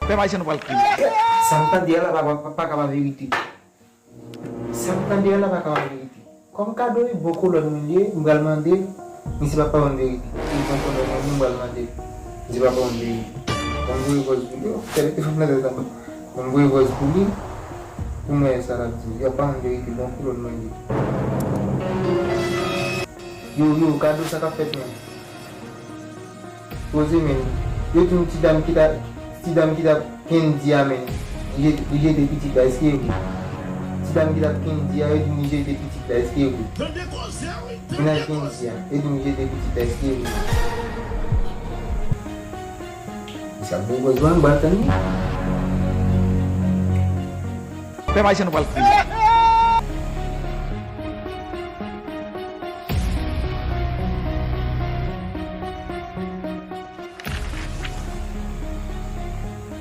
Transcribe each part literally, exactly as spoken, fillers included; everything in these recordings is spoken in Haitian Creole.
Pèp Ayisyen, nou pral kriye. Sa m tande a la pa, pa, pa ka pa verite. Sa m tande a la pa ka pa verite. Kòm Kado e bon kolòn mwen li ye, m pral mande l, misye p ap pa ban m verite. E bon kolòn mwen li, m pral mande l, misye p ap pa ban m verite. Ban m voye vòs pou li, ok, kèlè te fè m nan tèt anba. Ban m voye vòs pou li, pou m wè sa l ap di. Li p ap pa ban m verite, bon kolòn mwen li ye. Yo, yo, Kado, sa k ap fèt menm? Poze men. Yo di m ti dam ki ta, ti dam ki t ap Kendy a men. Li jete, li jete pitit la, èske e vre? Ti dam ki t ap Kendy a, yo di m li jete pitit la, èske e vre? Mennaj Kendy a, yo di m li jete pitit la, èske e vre? Sa bon, bon, bon, bon, tann. Pèp Ayisyen, nou pral kriye.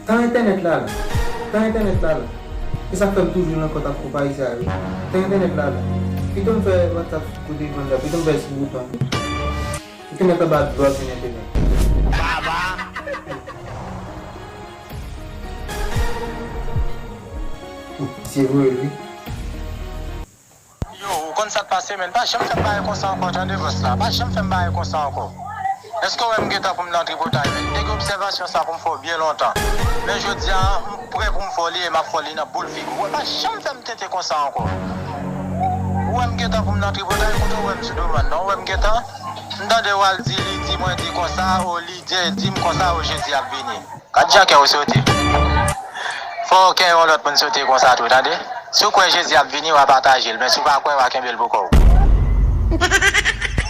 Tan entènèt la la. Tan entènèt la la. E sa k fè m toujou nan kont ak konpayi sa yo. Tan entènèt la la. Pito m fè WhatsApp sou telefòn la, pito m fè sou bouton. Pito m met anba dlo ak entènèt. Se vre, wi. Yo, ou konn sa k pase, men pa janm fè m bagay konsa ankò, tande, bòs la. Pa janm fè m bagay konsa ankò. Èske w wè m gentan pou m nan tripotay, men? M te gen obsèvasyon sa pou m fè w byen lontan. Men jodi a, m prè pou m fè w li e m ap fè w li nan boul figi w. Ou wè, pa janm fè m tete konsa ankò. Ou wè m gentan pou m nan tripotay, kote w wè m sou domàn nan? Ou wè m gentan? M tande w al di, li di, mwen di konsa, o, li di, di m konsa, o, Jezi ap vini. Gad jan kè w sote. Fò kè yon lòt moun sote konsa tou, tande. Si w kwè Jezi ap vini, w a pataje l, men si w pa kwè, w a kenbe l pou kò w.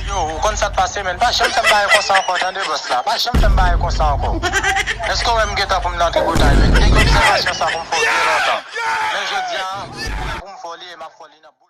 Yo, ou konn sa k pase, men pa janm fè m bagay konsa ankò, tande, bòs la. Pa janm fè m bagay konsa ankò. Èske w wè m gentan pou m nan tripotay, men? M te gen obsèvasyon sa pou m fè w byen lontan. Men jodi a, m prè pou m fè w li e m ap fè w li nan boul.